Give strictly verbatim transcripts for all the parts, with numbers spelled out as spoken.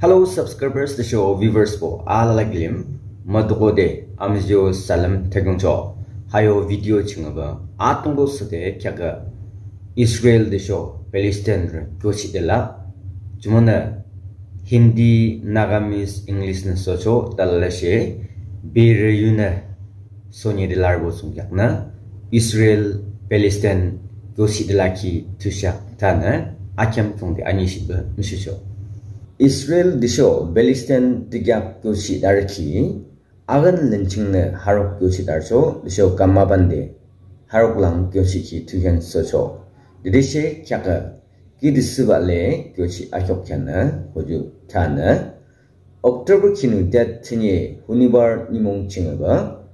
Hello subscribers tüsho viewersbo alala kilim, maduko de amzio salam thakungcho. Hayo video ching aba atungbo sade kheakü Israel tüsho Palestine re kyochide la. Jumonü Hindi, Nagamese, English nü socho, tülalashe bere yunü sonye de larübo thsungkheaknü Israel Palestine kyochide lakhi thiyusheak thanü akheam thsungde anishihpü mushucho. Israel tüsho Palestine thiyusheak kyochidarü ki agan lün chingnü harok kyochidarücho tüsho kamabande harok lang kyochikhi thiyushean socho. Tütüshe kheakü ki tüsübah le kyochi akhiuk kheanü hoju thanü October khinu date thünye hunibar nimung ching aba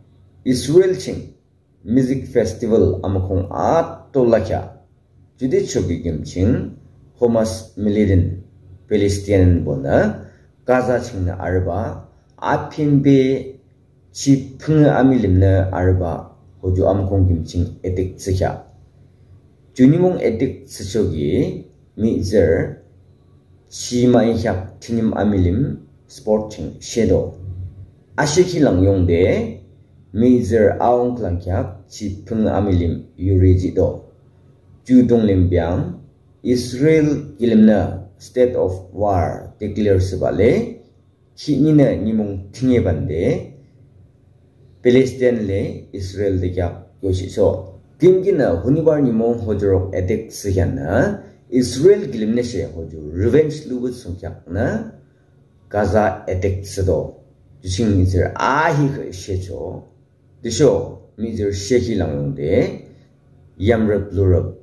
Israel ching music festival amükhung ato lakheah. Jude choki kim ching Hamas militant Palestinianbonü Gaza chingnü arübah apinbe chi phüngü amilimnü arübah hoju amükhung kim ching attack thsükheah. Ju nimung attack thsüchoki mihtsürü chi mahne kheak thünim amilim spot ching shedo. Ashekhi lang yungde mihtsürü aung khülang kheak chi phüngü amilim yuri jihdo. Ju dunglim biang Israel kilimnü state of war declare thsübah le khihninü nimung thünye bande Palestine le Israel thiyusheak kyochicho. Kimkinü hunibar nimung hojurok attack thsükheanü Israel kilimnüshe hoju revenge lupü thsungkheaknü Gaza attack thsüdo. Ju ching mihtsürü ahihkhüh shecho. Tüsho mihtsürü shekhi lang yungde yamrüp lurüp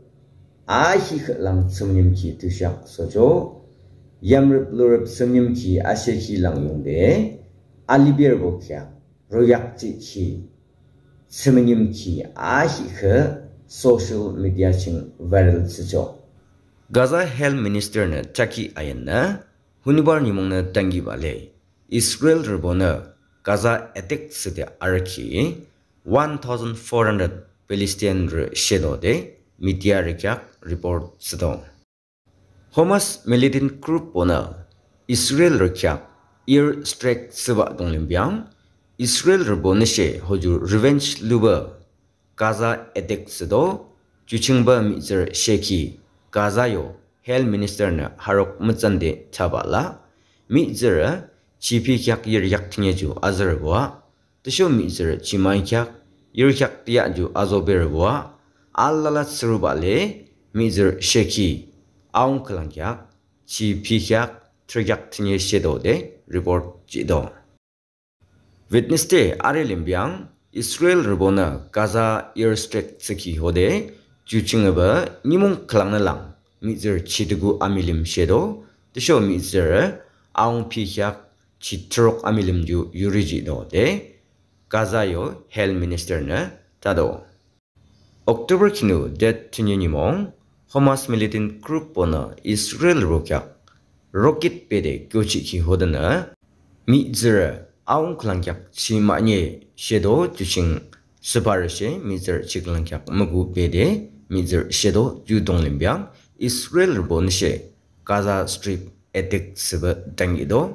ahihkhüh lang thsümünimkhi thiyusheak socho. Yamrüp lurüp thsümünimkhi ashekhi lang yungde aliberübo kheak royak jihkhi thsümünimkhi ahihkhüh social media ching viral thsücho. Gaza Health Minister nü thakhi ayannü hunibar nimungnü tankihbah le Israelrübonü Gaza attack thsüde arükhi one thousand four hundred Palestinianrü shedode mediarü kheak report thsüdo. Hamas militant groupbonü Israelrü kheak air strike thsübah dunglim biang Israelrübonüshe hoju revenge lupü Gaza attack thsüdo. Ju ching ba mihtsürü shekhi Gaza yo Health Minister nü harok mütsande thabah la mihtsürü chiphi kheak yiryak thünye ju azürübo ah tüsho mihtsürü chi mahne kheak yirkheak tüya ju azoberübo ah alala thsürübah le mihtsürü shekhi aung khülang kheak chiphi kheak thürükheak thünye shedode report jihdo. Wednesday arü lim biang Israelrübonü Gaza air strike thsükhi hode ju ching aba nimung khülangnü lang mihtsürü chi tüku amilim shedo tüsho mihtsürü aungphi kheak chi thürok amilim ju yuri jihdo de Gaza yo Health Minister nü thado. October khinu date thünye nimung Hamas militant groupbonü Israelrü kheak rocket bede kyochikhi hodenü mihtsürü aung khülang kheak chi mahne shedo ju ching sübarüshe mihtsürü chi khülang kheak müku bede mihtsürü shedo ju dunglim biang Israelrübonüshe Gaza Strip attack thsübah tankihdo.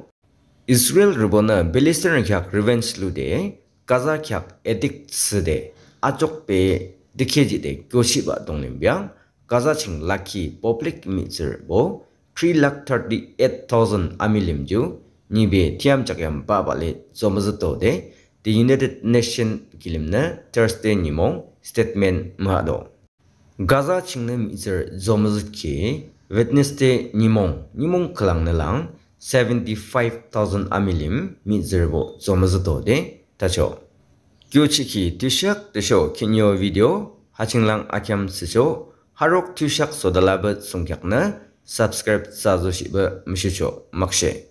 Israelrübonü Palestine kheak revenge lude Gaza kheak attack thsüde achokbe dikhe jihde kyochibah dunglim biang Gaza ching lakhi public mihtsürübo three lakh thirty-eight thousand amilim ju nibe thiyam chakyam bahbah le zomüzütode the United Nation kilimnü Thursday nimung statement mühado. Gaza chingnü mihtsürü zomüzütkhi Wednesday nimung nimung khülangnü lang seventy-five thousand amilim mihtsürübo zomüzütode thacho. Kyochikhi thiyusheak tüsho khihni yo video ha ching lang akheam thsücho. Harok thiyusheak sodalabah thsungkheaknü subscribe thsazoshihbah mushucho. Makshe.